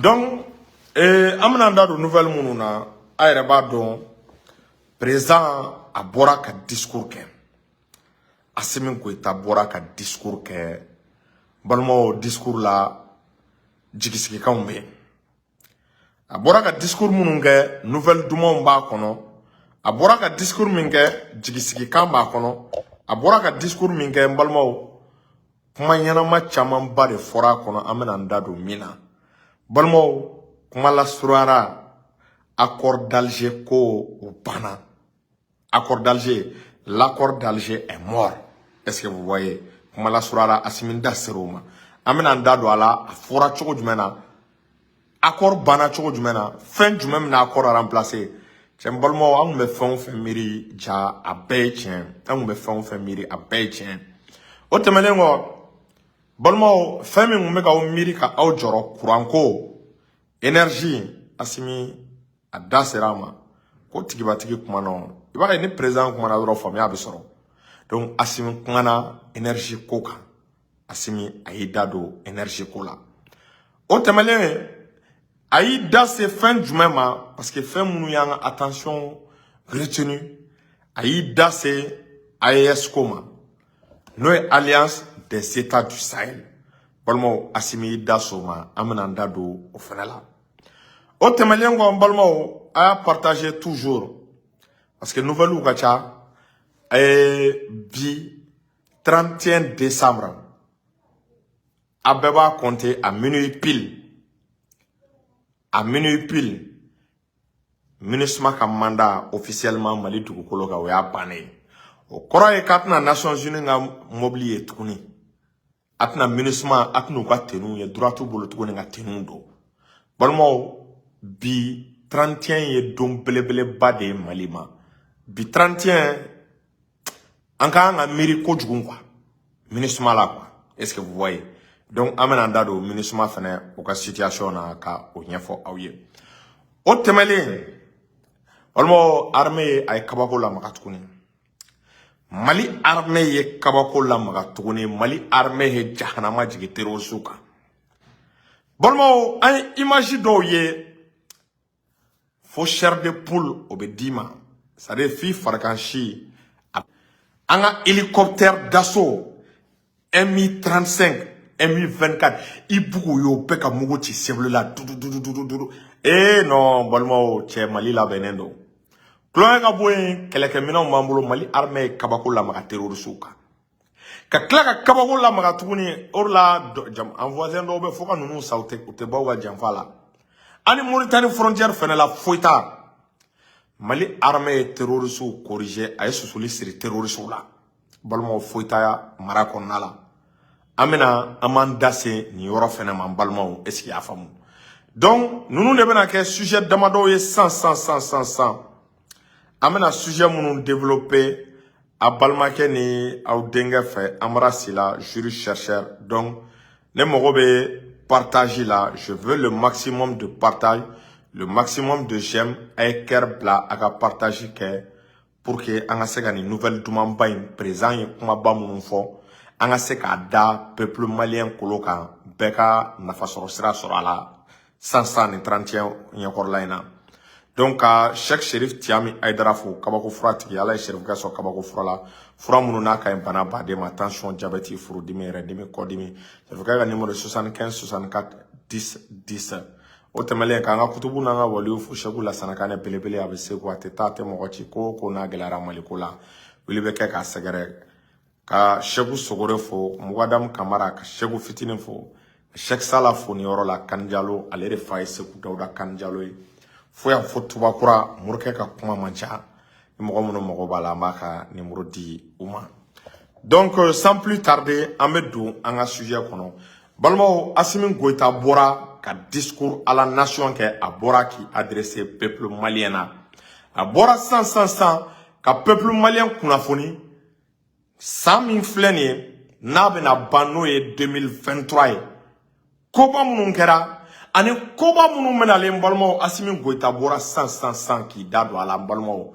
Donc an bɛna an da don nouvelle minnu na, a yɛrɛ b'a dɔn, président a bɔra ka discours kɛ. Assimi Goïta bɔra ka discours kɛ. Balimaw, discours la, jigisigikanw bɛ yen. A bɔra ka discours minnu kɛ, nouvelle dumanw b'a kɔnɔ. A bɔra ka discours min kɛ, jigisigikan b'a kɔnɔ. A bɔra ka discours min kɛ, n balimaw, kuma ɲɛnama camanba de fɔra a kɔnɔ. An bɛna an da don min na, balimaw, kuma lasurunyara, accord d'Alger ko o banna. Accord d'Alger, l'accord d'Alger est mort. Est-ce que vous voyez? Kuma lasurunyara, Assimi da ser'o ma. An bɛna an da don a la, a fɔra cogo jumɛn na, accord banna cogo jumɛn na, fɛn jumɛn bɛna accord remplacer? Cɛ, n balimaw, an tun bɛ fɛn o fɛn miiri, ja a bɛɛ ye tiɲɛ. An tun bɛ fɛn o fɛn miiri, a bɛɛ ye tiɲɛ. O tɛmɛnen kɔ, balimaw, fɛn min tun bɛ k'aw miiri ka aw jɔrɔ, kuranko, énergie, Assimi a da sera a ma. Ko tigibatigi kumana, i b'a ye, ni président kumana dɔrɔn, faamuya bɛ sɔrɔ. Donc Assimi kumana énergie ko kan. Assimi a y'i da don énergie ko la. O tɛmɛnen, a y'i da se fɛn jumɛn ma? Parce que fɛn minnu y'an ka attention retenu, a y'i da se AES ko ma, n'o ye Alliance des États du Sahel. Balimaw, Assimi y'i da so ma, an bɛna an da don o fɛnɛ la. O tɛmɛnen kɔ, n balimaw, a y'a partager toujours, parce que nouvelles ka ca. Bi 31 décembre, a bɛɛ b'a compter, à minuit pile, à minuit pile, MINUSMA ka mandat officiellement Mali dugukolo kan, o y'a bannen ye. O kɔrɔ ye k'a tɛna Nations Unies ka mobili ye tuguni, a tɛna MINUSMA, a tɛna u ka tenuw ye, droit t'u bolo tuguni ka tenuw don. Balimaw, bi 31 ye don belebeleba de ye Mali ma. Bi 31, an ka kan ka miiri kojugu quoi, MINUSMA la quoi. Est-ce que vous voyez? Donc an bɛna an da don MINUSMA fɛnɛ, o ka situation na, ka o ɲɛfɔ aw ye. O tɛmɛlen, balimaw, armée a ye kabako lamaga tuguni. Mali armée ye kabako lamaga tuguni. Mali armée ye jahanama jigin terroriste kan. Balimaw, an ye image dɔw ye fo chair de poule o bɛ d'i ma, c'est à dire f'i farikan si. An ka hélicoptère d'assaut Mi 35, Mi 24, i bugu y'o bɛɛ ka mugu ci sɛbɛn la dudu dudu dudu dudu. Ee non, balimaw, cɛ, Mali labɛnnen don. Tulonkɛ ka bɔ yen, kɛlɛkɛminɛnw b'an bolo. Mali armée ye kabako lamaga terroriste kan, ka tila ka kabako lamaga tuguni. O de la, an voisin dɔw bɛ fo ka ninnu sa, u tɛ bɔ u ka janfa la. Ani Mauritanie frontière fɛnɛ la, foyi t'a. Mali armée ye terroriste corriger, a ye susuli siri terroriste la. Balimaw, foyi t'a mara kɔnɔna la. An bɛna an b'an da se nin yɔrɔ fɛnɛ ma, n balimaw. Est ce que i y'a faamu? Donc ninnu de bɛna kɛ sujet damadɔw ye sisan sisan sisan sisan sisan, an bɛna sujet minnu développer a balimakɛ ni aw denkɛ fɛ, Amara Sila, juriste chercheur. Donc ne mago bɛ partage la, je veux le maximum de partage, le maximum de j'aime. A ye cœur bila, a ka partage kɛ pour que an ka se ka nin nouvelle dumanba in, président ye kumaba minnu fɔ, an ka se k'a da peuple malien kolo kan, bɛɛ ka nafasɔrɔ sira sɔrɔ a la sisan sisan, nin 31 ɲɛkɔrɔla in na. Donc ka Cheikh Chérif Tiami Aïdara fo, kabako fura tigi. Ala ye Chérif kɛ sɔn kabako fura la, fura minnu n'a ka ɲi bana baden ma: tension, diabète, furudimi, yɛrɛdimi, kɔdimi. Chérif ka numéro 75 64 10 10. O tɛmɛnen, k'an ka kutubu n'an ka waliw fo, Segu Lasana Kanɛ belebele, a bɛ segu, a tɛ taa, a tɛ mɔgɔ ci. Ko o ko n'a gɛlɛyara Maliko la, wuli bɛ kɛ k'a sɛgɛrɛ. Ka Segu Sogore fo, Mugadamu Kamara, ka Segu Fitinin fo, Sɛki Sala fo nin yɔrɔ la, Kanjalo, ale de fa ye Segu Dawuda Kanjalo ye, fo yan fo Tubakura. Morikɛ ka kuma man ca, ni mɔgɔ minnu mago b'a la, an b'a ka numéro di u ma. Donc sans plus tarder, an bɛ don an ka sujet kɔnɔ. Balimaw, Assimi Goïta bɔra ka discours à la nation kɛ. A bɔra k'i adresser peuple malien na. A bɔra sisan sisan sisan ka peuple malien kunnafoni. San min filɛ nin ye, n'a bɛna ban, n'o ye 2023 ye, koba minnu kɛra ani koba minnu bɛnalen, n balimaw, Assimi Goïta bɔra sisan sisan sisan k'i da don a la. N balimaw,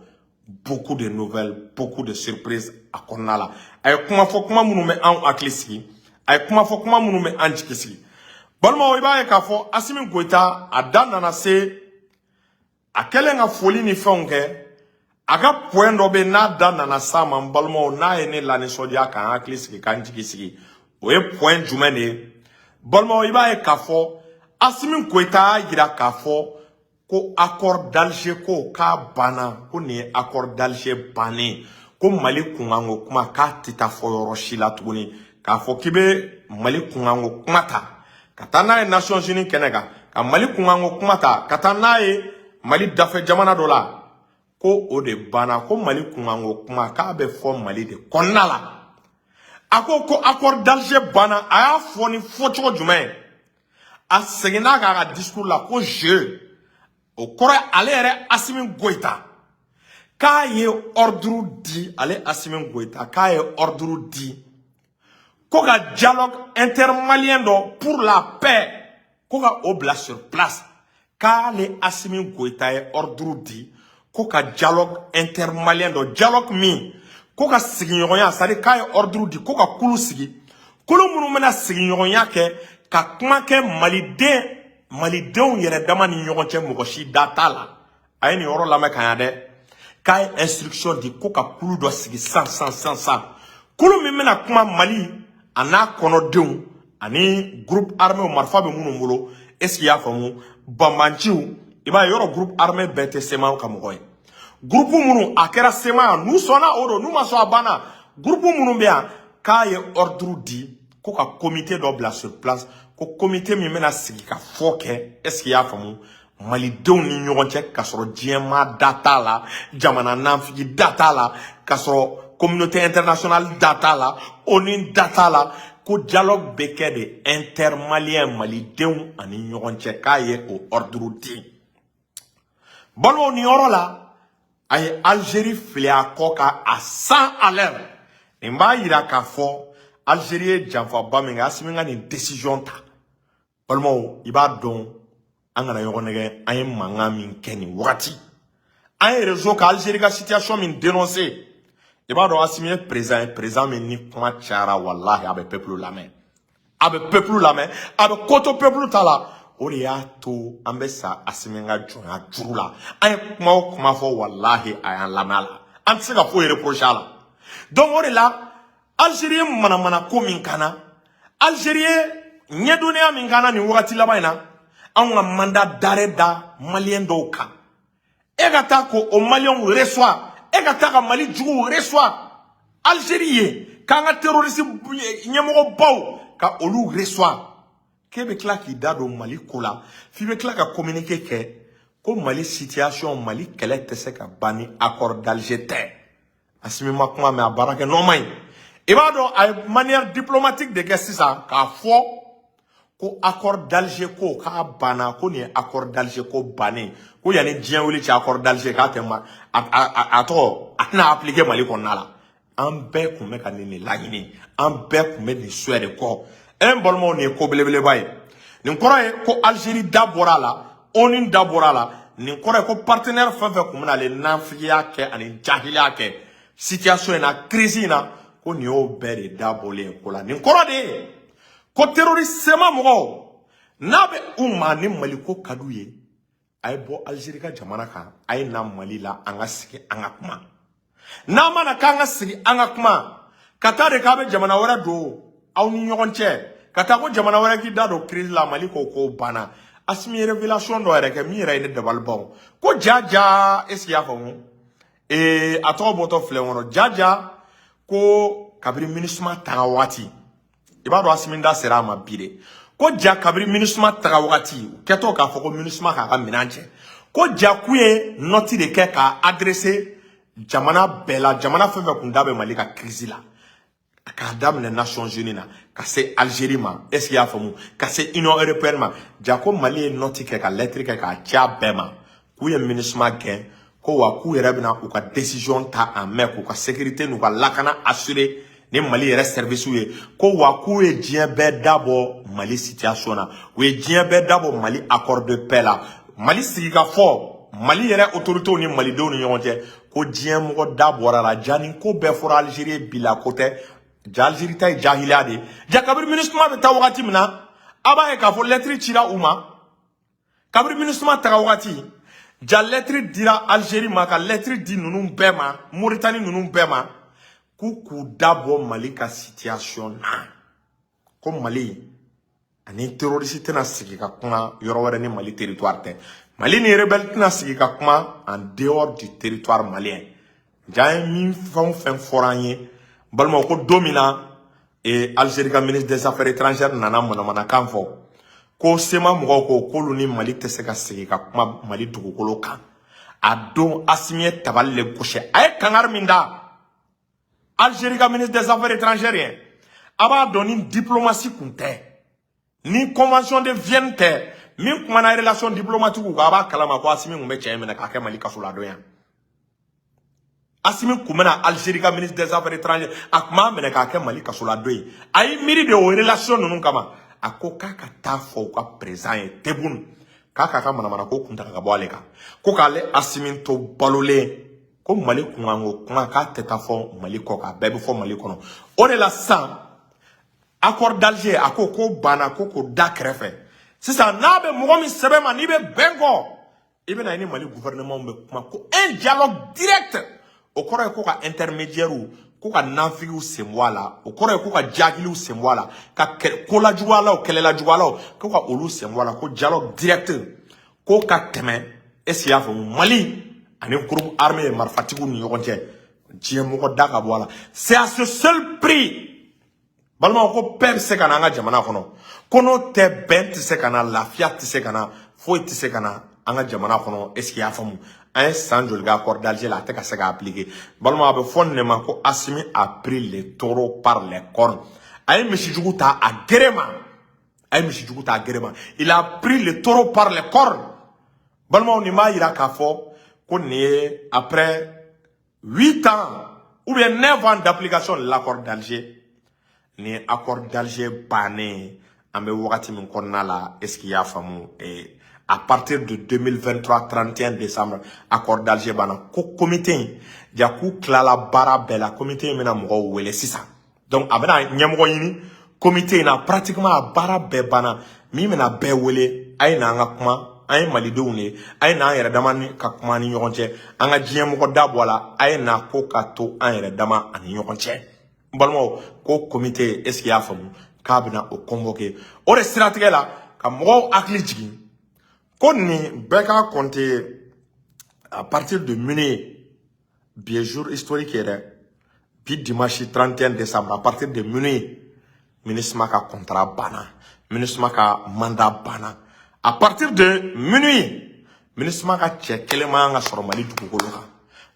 beaucoup de nouvelles, beaucoup de surprises a kɔnɔna la. A ye kuma fɔ, kuma minnu bɛ anw hakili sigi. A ye kuma fɔ, kuma minnu bɛ an jigi sigi. Balimaw, Balimaw, i b'a ye k'a fɔ Assimi Goïta a da nana se, a kɛlen ka foli ni fɛnw kɛ, a ka point dɔ bɛ yen n'a da nana s'a ma. N balimaw, n'a ye ne lanisɔndiya, k'an hakili sigi, k'an jigi sigi, o ye point jumɛn de ye? Balimaw, i b'a ye k'a fɔ Assimi Goïta y'a jira k'a fɔ ko accord d'Alger ko k'a banna, ko nin ye accord d'Alger bannen, ko Mali kunkanko kuma k'a tɛ taa fɔ yɔrɔ si la tuguni. K'a fɔ k'i bɛ Mali kunkanko kuma ta ka taa n'a ye Nations Unies kɛnɛ kan, ka Mali kunkanko kuma ta ka taa n'a ye Mali dafɛ jamana dɔ la, ko o de banna, ko Mali kunkanko kuma k'a bɛ fɔ Mali de kɔnɔna la. A ko ko accord d'Alger banna. A y'a fɔ ni fɔcogo jumɛn ye? A seginna k'a ka discours la ko je, o kɔrɔ ye ale yɛrɛ Assimi Goïta k'a ye ordre di, ale Assimi Goïta k'a ye ordre di ko ka dialogue intermalien dɔ pour la paix, ko ka o bila sur place. K'ale Assimi Goïta ye ordre di ko ka dialogue intermalien dɔ, dialogue min ko ka sigiɲɔgɔnya, c'est à dire k'a ye ordre di ko ka kulu sigi, kulu minnu bɛna sigiɲɔgɔnya kɛ ka kuma kɛ maliden malidenw yɛrɛ dama ni ɲɔgɔn cɛ, mɔgɔ si da t'a la. A ye nin yɔrɔ lamɛn ka ɲa dɛ. K'a ye instruction di ko ka kulu dɔ sigi san san san san, kulu min bɛna kuma Mali a n'a kɔnɔdenw ani groupe armé marifa bɛ minnu bolo. Est ce que i y'a faamu? Banbanciw, i b'a ye yɔrɔ groupe armé bɛɛ tɛ CMA ka mɔgɔ ye. Groupe minnu a kɛra CMA yan, n'u sɔnna o don, n'u ma sɔn a banna. Groupe minnu bɛ yan, k'a ye ordre di ko ka comité dɔ bila sur place, ko comité min bɛna sigi ka fɔ kɛ, est ce que i y'a faamu, malidenw ni ɲɔgɔn cɛ, k'a sɔrɔ diɲɛmaa da t'a la, jamana nanfigi da t'a la, k'a sɔrɔ communauté internationale da t'a la, ONU da t'a la, ko dialogue bɛ kɛ de intermalien, malidenw ani ɲɔgɔn cɛ. K'a ye o ordre di. Balimaw, nin yɔrɔ la, a ye Algérie fili a kɔ kan à 100 à l'heure. Nin b'a yira k'a fɔ Algérie ye janfaba min kɛ Assimi ka nin décision ta. Balimaw, i b'a dɔn, an kana ɲɔgɔn nɛgɛ, an ye mankan min kɛ nin wagati, an ye réseau ka Algérie ka situation min dénoncer, i b'a dɔn Assimi ye président ye, président min ni kuma cayara, walahi, a bɛ peuple lamɛn, a bɛ peuple lamɛn, a bɛ ko to peuple ta la. O de y'a to an bɛ sa Assimi ka jɔnya juru la. An ye kuma o kuma fɔ, walahi, a y'an lamɛn a la, an tɛ se ka foyi reprocher a la. Donc o de la, Algérie ye manamana ko min kan na, Algérie ye ɲɛdɔnniya min kan na nin wagati laban in na, anw ka mandat d'arrêt da maliyɛn dɔw kan, e ka taa ko o maliyɛnw reçoit, e ka taa ka Mali juguw reçoit Algérie ye, k'an ka terroriste ɲɛmɔgɔbaw ka olu reçoit, k'e bɛ tila k'i da don Mali ko la, f'i bɛ tila ka communiqué kɛ ko Mali situation, Mali kɛlɛ tɛ se ka ban ni accord d'Alger tɛ. Assimi ma kuma mɛn, a baara kɛ nɔ man ɲi. I b'a dɔn, a ye manière diplomatique de kɛ sisan k'a fɔ ko accord d'Alger ko k'a banna, ko nin ye accord d'Alger ko bannen, ko yanni diɲɛ wuli cɛ, accord d'Alger k'a tɛ ma a tɔgɔ a tɛna appliquer Mali kɔnɔna la. An bɛɛ tun bɛ ka nin de laɲini, an bɛɛ tun bɛ nin souhait de kɔ. Ɛ, n balimaw, nin ye ko belebeleba ye. Nin kɔrɔ ye ko Algérie da bɔra a la, ONU da bɔra a la. Nin kɔrɔ ye ko partenaire fɛn fɛn tun bɛna ale nafigiya kɛ ani jahiliya kɛ situation in na, crise in na, ko nin y'o bɛɛ de da bɔlen ye ko la. Nin kɔrɔ de ye ko terroriste CMA mɔgɔw, n'a bɛ u ma ni Mali ko ka d'u ye, a ye bɔ Algérie ka jamana kan, a ye na Mali la, an ka sigi an ka kuma. N'a mana k'an ka sigi an ka kuma, ka taa de k'a bɛ jamana wɛrɛ don aw ni ɲɔgɔn cɛ, ka taa ko jamana wɛrɛ k'i da don crise la, Mali ko k'o banna. Assimi ye révélation dɔ yɛrɛ kɛ min yɛrɛ ye ne dabali ban, ko ja ja, est ce que i y'a faamu? Ee, a tɔgɔ bɔtɔ filɛ n kɔnɔ, ja ja, ko kabini MINUSMA taga waati, i b'a dɔn Assimi da sera a ma bi de, ko ja kabini MINUSMA taga wagati, u kɛtɔ k'a fɔ ko MINUSMA k'a ka minɛn cɛ, ko ja k'u ye note de kɛ k'a adressé jamana bɛɛ la, jamana fɛn fɛn kun da bɛ Mali ka crise la, k'a daminɛ Nations Unies na ka se Algérie ma, est ce que i y'a faamu, ka se Union européenne ma. Ja ko Mali ye note kɛ ka lettre kɛ k'a ci a bɛɛ ma k'u ye MINUSMA gɛn, ko wa k'u yɛrɛ bɛna u ka décision ta en main k'u ka sécurité n'u ka lakana assurer ni Mali yɛrɛ service ye, ko wa k'u ye diɲɛ bɛɛ dabɔ Mali situation na, u ye diɲɛ bɛɛ dabɔ Mali accord de paix la, Mali sigikafɔ, Mali yɛrɛ autorités ni malidenw ni ɲɔgɔn cɛ, ko diɲɛ mɔgɔ da bɔra la. Ja ni ko bɛɛ fɔra Algérie bi la, ko tɛ ja, Algérie ta ye jahiliya de ye. Ja kabini MINUSMA bɛ taa wagati min na, A b'a ye k'a fɔ lɛtiri cira u ma kabiri MINUSMA taga wagati. Ja lɛtiri dira Algérie ma, ka lɛtiri di ninnu bɛɛ ma, Mauritanie ninnu bɛɛ ma, k'u k'u da bɔ Mali ka situation na, ko Mali ani terroriste tɛna sigi ka kuma yɔrɔ wɛrɛ ni Mali territoire tɛ. Mali ni rebelle tɛna sigi ka kuma en dehors du territoire malien. Ja ye min fɛn o fɛn fɔra an ye, balimaw, ko don min na Algérie ka ministre des Affaires étrangères nana manamanakan fɔ ko CMA mɔgɔw ko k'olu ni Mali tɛ se ka sigi ka kuma Mali dugukolo kan, a don Assimi ye tabali le gosi. A ye kangari min da Algérie ka ministre des Affaires étrangères ye, a b'a dɔn ni diplomatie kun tɛ, ni Convention de Vienne tɛ, min kumana relation diplomatique kan, a b'a kalama ko Assimi kun bɛ cɛ in minɛ k'a kɛ Mali kaso la don yan. Assimi kun bɛna Algérie ka ministre des Affaires étrangères, a kun b'a minɛ k'a kɛ Mali kaso la don ye. A y'i miiri de o relation ninnu kama. A ko k'a ka taa fɔ u ka président ye Tebboune k'a k'a ka manamana ko kun ta ka bɔ ale kan, ko k'ale Assimi to balolen, ko Mali kunkanko kuma k'a tɛ taa fɔ Mali kɔ kan, a bɛɛ bɛ fɔ Mali kɔnɔ. O de la sisan, accord d'Alger, a ko ko banna, ko k'o da kɛrɛfɛ. Sisan n'a bɛ mɔgɔ min sɛbɛn ma, n'i bɛ bɛn kɔ, i bɛna i ni Mali gouvernement bɛ kuma ko un dialogue direct. O kɔrɔ ye ko ka intermédiaire, ko ka nanfigiw sen bɔ a la. O kɔrɔ ye ko ka jagiliw sen bɔ a la, ka kolajuguyalaw, kɛlɛlajuguyalaw, ko ka olu sen bɔ a la, ko dialogue direct ko ka tɛmɛ. Est ce que i y'a faamu? Mali ani groupe armé marifatigiw ni ɲɔgɔn cɛ, diɲɛ mɔgɔ da ka bɔ a la. C'est à ce seul prix, balimaw, ko bɛɛ bɛ se ka na an ka jamana kɔnɔ. Ko n'o tɛ, bɛn tɛ se ka na, lafiya tɛ se ka na, foyi tɛ se ka na an ka jamana kɔnɔ. Est ce que i y'a faamu? An ye san joli kɛ accord d'Alger la, a tɛ ka se ka appliquer. Balima, a bɛ fɔ nin de ma ko Assimi a pris le taureau par les cornes. A ye misijugu ta a gere ma, a ye misijugu ta a gere ma. Il a pris le taureau par les cornes. Balimaw, nin b'a yira k'a fɔ ko nin ye après 8 ans ou bien 9 ans d'application de l'accord d'Alger, nin ye accord d'Alger bannen. An bɛ wagati min kɔnɔna la, est ce que i y'a faamu? À partir de 2023 31 décembre, accord d'Alger banna. Ko comité in ja, k'u tilala baara bɛɛ la. Comité in bɛna mɔgɔw wele sisan. Donc a bɛna ɲɛmɔgɔ ɲini comité in na. Pratiquement a baara bɛɛ banna. Min bɛna bɛɛ wele, a ye na an ka kuma, an ye malidenw de ye, a ye n'an yɛrɛ dama ni ka kuma ni ɲɔgɔn cɛ, an ka diɲɛ mɔgɔ da bɔ a la, a ye na ko ka to an yɛrɛ dama ani ɲɔgɔn cɛ. N balimaw, ko comité, est ce que i y'a faamu, k'a bɛna o convoquer. O de siratigɛ la, ka mɔgɔw hakili jigin ko nin bɛɛ k'a compter à partir de minuit. Bi ye jour historique ye dɛ, bi dimanche 31 décembre, à partir de minuit, MINUSMA ka contrat banna, MINUSMA ka mandat banna. À partir de minuit, MINUSMA ka cɛ kelen man kan ka sɔrɔ Mali dugukolo kan.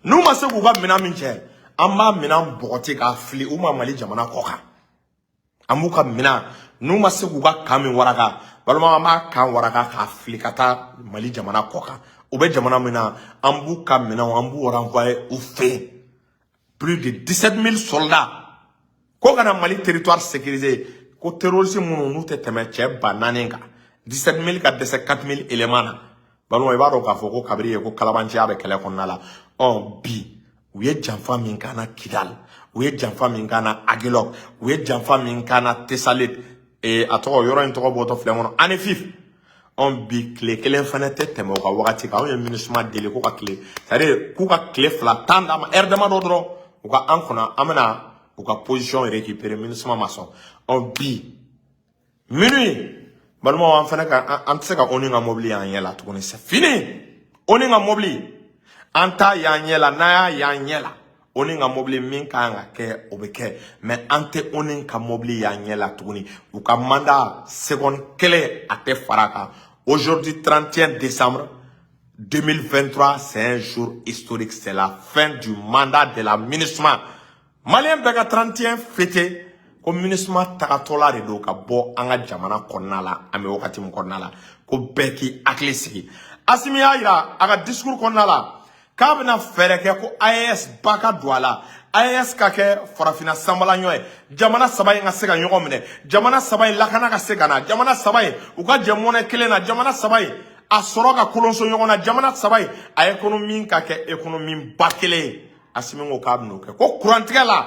N'u ma se k'u ka minɛn min cɛ, an b'a minɛn bɔgɔti k'a fili u ma Mali jamana kɔ kan. An b'u ka minɛn, n'u ma se k'u ka kan min waraka, balima, an b'a kan waraka k'a fili ka taa Mali jamana kɔ kan. U bɛ jamana min na, an b'u ka minɛnw, an b'u renvoyer u fɛ yen. Plus de 17 000 soldats ko ka na Mali territoire sécuriser, ko terroriste minnu n'u tɛ tɛmɛ cɛ 4000 kan, 17 000 ka dɛsɛ 4 000 éléments na. Balima, i b'a dɔn k'a fɔ ko kabiri ye ko kalabanciya bɛ kɛlɛ kɔnɔna la. Ɔ bi u ye janfa min k'an na Kidal, u ye janfa min k'an na Aguelhok, u ye janfa min k'an na Tessalit, a tɔgɔ, yɔrɔ in tɔgɔ bɔtɔ filɛ n kɔnɔ, Anefif. Ɔn bi tile kelen fana tɛ tɛmɛ o ka wagati kan. Anw ye MINUSMA deli ko ka tile, c'est à dire k'u ka tile 2 tan d'a ma, heure damadɔ dɔrɔn, u ka an kɔnɔ, an bɛna u ka position récupérer. MINUSMA ma sɔn. Ɔ bi minuit, balimaw, an fana ka an tɛ se ka ONU ka mobili y'an ɲɛ la tuguni. C'est fini. ONU ka mobili, an t'a y'an ɲɛ la. N'an y'a y'an ɲɛ la, ONU ka mobili, min ka kan ka kɛ, o bɛ kɛ, mais an tɛ ONU ka mobili y'an ɲɛ la tuguni. U ka mandat seconde kelen, a tɛ fara a kan. Aujourd'hui 31 décembre 2023, c'est un jour historique, c'est la fin du mandat de la MINUSMA. Malien bɛɛ ka 31 fêter ko MINUSMA tagatɔla de don ka bɔ an ka jamana kɔnɔna la. An bɛ wagati min kɔnɔna la, ko bɛɛ k'i hakili sigi. Assimi y'a yira a ka discours kɔnɔna la k'a bɛna fɛɛrɛ kɛ ko AES ba ka don a la, AES ka kɛ farafinna sanbalaɲɔ ye, jamana saba in ka se ka ɲɔgɔn minɛ, jamana saba in lakana ka se ka na, jamana saba in u ka jɛ mɔnɛ kelen na, jamana saba in a sɔrɔ ka kolonso ɲɔgɔn na, jamana saba in a économie ka kɛ économie ba kelen ye. Assimi ko k'a bɛn'o kɛ. Ko kurantigɛ la,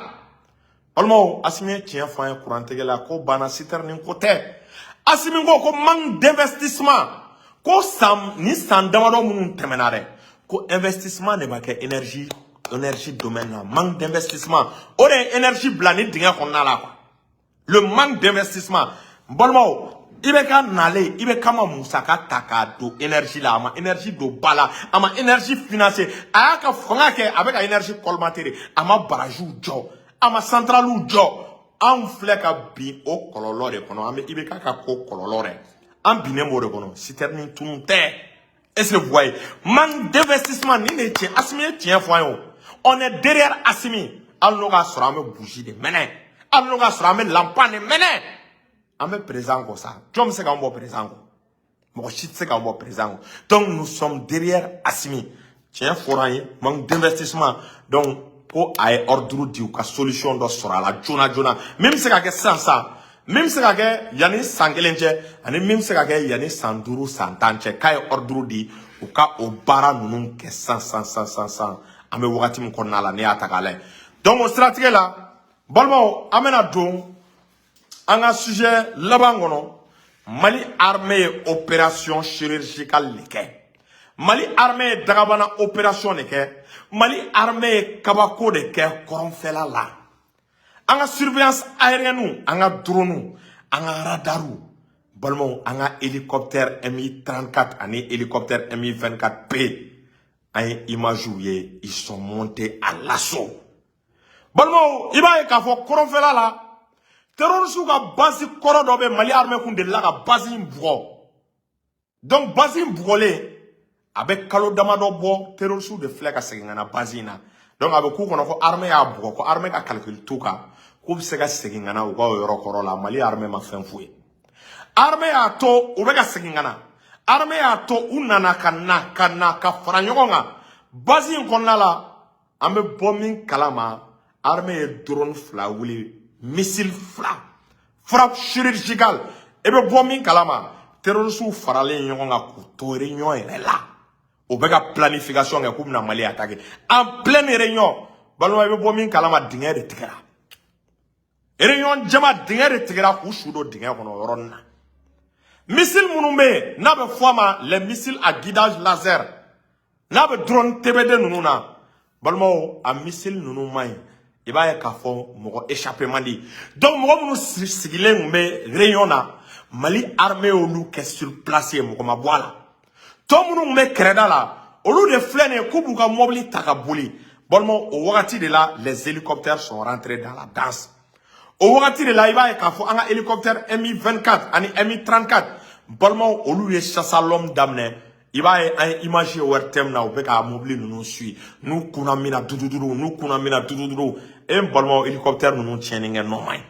balimaw, Assimi ye tiɲɛ fɔ an ye kurantigɛ la, ko banna, citerne ko tɛ. Assimi ko manque d'investissement, ko san ni san damadɔ minnu tɛmɛna dɛ, ko investissement de ma kɛ énergie domaine na. Manque d'investissement, o de ye énergie bila ni dingɛ kɔnɔna la quoi. Le manque d'investissement, n balimaw, i bɛ ka nalen, i bɛ kama musaka ta k'a don énergie la, a ma énergie don ba la, a ma énergie financer. A y'a ka fanga kɛ, a bɛ ka énergie colmater de. A ma barragew jɔ, a ma centralew jɔ. Anw filɛ ka bin o kɔlɔlɔ de kɔnɔ. An bɛ i bɛ k'a ka ko kɔlɔlɔ dɛ, an binnen b'o de kɔnɔ. Citerne tunu tɛ. Est-ce que vous voyez? Manque d'investissement, nin de ye tiɲɛ. Assimi ye tiɲɛ fɔ an ye. O, on est derrière Assimi. Hali n'o k'a sɔrɔ an bɛ bougie de mɛnɛ, hali n'o k'a sɔrɔ an bɛ lampa de mɛnɛ, an bɛ président kɔ sa. Jɔn bɛ se k'an bɔ président kɔ? Mɔgɔ si tɛ se k'an bɔ président kɔ. Donc nous sommes derrière Assimi. Tiɲɛ fɔra an ye, manque d'investissement. Donc ko a ye ordre di, u ka solution dɔ sɔrɔ a la joona joona, min bɛ se ka kɛ sisan sisan, min bɛ se ka kɛ yanni san 1 cɛ, ani min bɛ se ka kɛ yanni san 5, san 10 cɛ. K'a ye ordre di, u ka o baara ninnu kɛ sisan sisan sisan sisan sisan, an bɛ wagati min kɔnɔna la. Ne y'a ta k'a lajɛ, donc o siratigɛ la, balimaw, an bɛna don an ka sujet laban kɔnɔ. Mali armée ye opération chirurgicale de kɛ. Mali armée ye dagabana opération de kɛ. Mali armée ye kabako de kɛ kɔrɔnfɛla la. An ka surveillance aérienne, an ka drone, an ka radarw, balimaw, an ka hélicoptère Mi 34 ani hélicoptère Mi 24P, an ye image ye, ils sont montés à l'assaut. Balimaw, i b'a ye k'a fɔ kɔrɔnfɛla la, terroriste ka base kɔrɔ dɔ bɛ. Mali armée kun delila ka base in bugɔ. Donc base in bugɔlen, a bɛ kalo damadɔ bɔ, terroriste de filɛ ka segin ka na base in na. Donc a bɛ k'u kɔnɔ ko armée y'a bugɔ, ko armée ka calcul t'u kan, k'u bɛ se ka segin ka na u ka o yɔrɔ kɔrɔ la. Mali armée ma fɛn f'u ye. Armée y'a to u bɛ ka segin ka na. Armée y'a to u nana ka na ka na ka fara ɲɔgɔn kan base in kɔnɔna la. An bɛ bɔ min kalama, armée ye drone fila wuli, missile fila, frappe chirurgicale. I bɛ bɔ min kalama, terroristes faralen ɲɔgɔn kan k'u to réunion yɛrɛ la, o bɛ ka planification kɛ k'u bɛna Mali attaquer en pleine réunion. Balima, i bɛ bɔ min kalama, dingɛ de tigɛra. Réunion jama, dingɛ de tigɛra k'u su don dingɛ kɔnɔ o yɔrɔnin na. Missile minnu bɛ yen n'a bɛ fɔ a ma les missiles à guidage laser, n'a bɛ drone TBD ninnu na, balimaw, a missile ninnu man ɲi. I b'a ye k'a fɔ mɔgɔ échappé man di. Donc mɔgɔ minnu sigilen tun bɛ réunion na, Mali armée y'olu kɛ sur place ye, mɔgɔ ma bɔ a la. Tɔ minnu tun bɛ kɛrɛda la, olu de filɛ nin ye k'u b'u ka mobili ta ka boli. Balimaw, o wagati de la, les hélicoptères sont rentrés dans la danse. O wagati de la, i b'a ye k'a fɔ an ka hélicoptère Mi 24 ani Mi 34, balimaw, olu ye chasse à l'homme daminɛ. I b'a ye, an ye image ye ORTM na, u bɛ ka mobili ninnu suit n'u kunna min na dududuru, n'u kunna min na dududuru. E n balimaw, hélicoptère ninnu tiɲɛni kɛ nɔ man ɲi.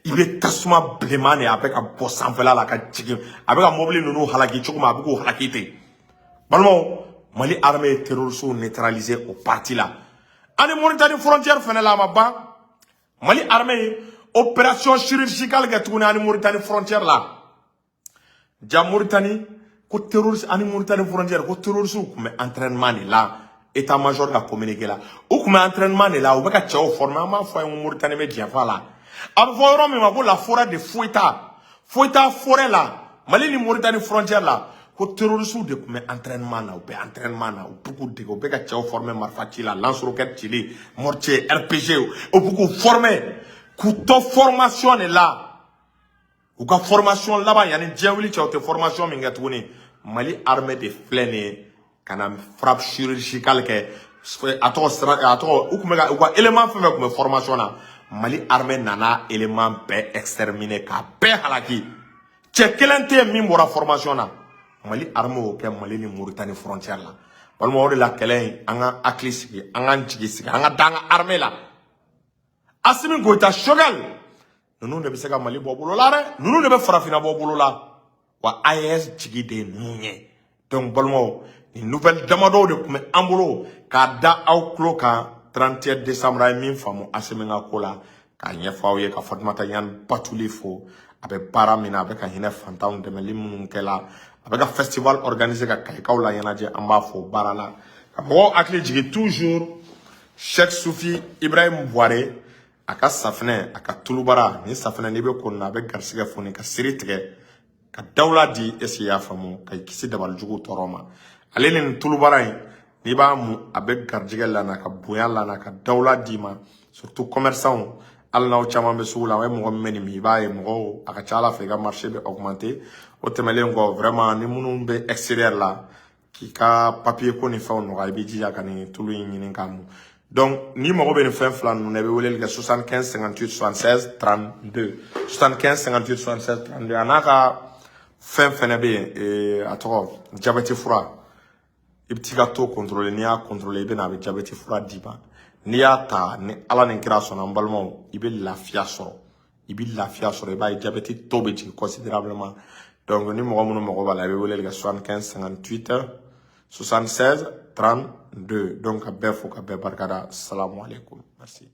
I bɛ tasuma bilenman de, a bɛ ka bɔ sanfɛla la ka jigin, a bɛ ka mobili ninnu halaki cogo min, a bɛ k'u halaki ten. Balimaw, Mali armée ye terroristes neutraliser o partie la. Ani Mauritanie frontière fɛnɛ la, a ma ban. Mali armée ye opération chirurgicale kɛ tuguni ani Mauritanie frontière la. Ja Mauritanie ko terroriste, ani Mauritanie frontière, ko terroriste tun bɛ entraînement de la. État major ka communiqué la, u tun bɛ entraînement de la, u bɛ ka cɛw former. An b'a fɔ a ye ko Mauritanie bɛ jɛnfa la. A bɛ fɔ yɔrɔ min ma ko la forêt de Foita, Foita forêt la, Mali ni Mauritanie frontière la, ko terroriste de tun bɛ entraînement na. U bɛ entraînement na, u bɛ k'u dege, u bɛ ka cɛw former marifa ci la, lance-roquette cili, mortier, RPG. U bɛ k'u former, k'u to formation de la. U ka formation laban, yanni diɲɛ wuli cɛ, u tɛ formation min kɛ tuguni. Mali armée de filɛ nin ye ka na frappe chirurgicale kɛ. A tɔgɔ sira, a tɔgɔ, u tun bɛ ka u ka élément fɛn fɛn tun bɛ formation na, Mali armée nana élément bɛɛ exterminer, k'a bɛɛ halaki. Cɛ kelen tɛ yen min bɔra formation na. Mali armée y'o kɛ Mali ni Mauritanie frontière la. Walima o de la, kɛlɛ in, an ka hakili sigi, an k'an jigi sigi, an ka da an ka armée la. Assimi Goïta, Choguel ninnu de bɛ se ka Mali bɔ bolo la dɛ. Ninnu de bɛ farafinna bɔ bolo la wa. AES jigi de ye ninnu ye. Donc balimaw, nin nouvelle damadɔw de tun bɛ an bolo k'a da aw tulo kan 31 décembre. A ye min faamu Assimi ka ko la, k'a ɲɛfɔ aw ye, ka Fatumata Ɲani Batuli fo, a bɛ baara min na, a bɛ ka hinɛ fantanw dɛmɛli minnu kɛ la, a bɛ ka festival organiser ka kayikaw la ɲɛnajɛ, an b'a fɔ baara la. Ka mɔgɔw hakili jigin toujours, Cheikh Soufi Ibrahim Bouare, a ka safinɛ, a ka tulubara, ni safinɛ n'i bɛ ko nin na, a bɛ garisɛgɛ foni ka siri tigɛ. Ka dawula di, est ce que i y'a faamu, ka i kisi dabalijugu tɔɔrɔ ma. Ale ni nin tulubara in, n'i b'a mun, a bɛ garijɛgɛ lana, ka bonya lana, ka dawula d'i ma, surtout commerçant. Hali n'aw caman bɛ sugu la, o ye mɔgɔ min bɛ nin min, i b'a ye mɔgɔw, a ka ca ala fɛ, i ka marché bɛ augmenter. O tɛmɛnen kɔ, vraiment, ni minnu bɛ extérieur la, k'i ka papier ko ni fɛnw nɔgɔya, i b'i jija ka nin tulu in ɲini k'a mun. Donc n'i mago bɛ nin fɛn fila ninnu na, i bɛ weleli kɛ 75 58 76 32, 75 58 76 32. A n'a ka fɛn fɛnɛ bɛ yen, a tɔgɔ jabɛti fura. I bɛ t'i ka taux contrôler. N'i y'a contrôler, i bɛ na, a bɛ jabɛti fura d'i ma. N'i y'a ta, ni Ala ni kira sɔnna, n balimaw, i bɛ lafiya sɔrɔ, i bɛ lafiya sɔrɔ. I b'a ye jabɛti taux bɛ jigin considérablement. Donc ni mɔgɔ minnu mago b'a la, i bɛ weleli kɛ 75 58 76 32. Donc ka bɛɛ fo, ka bɛɛ barikada. Salamu aleykum, merci.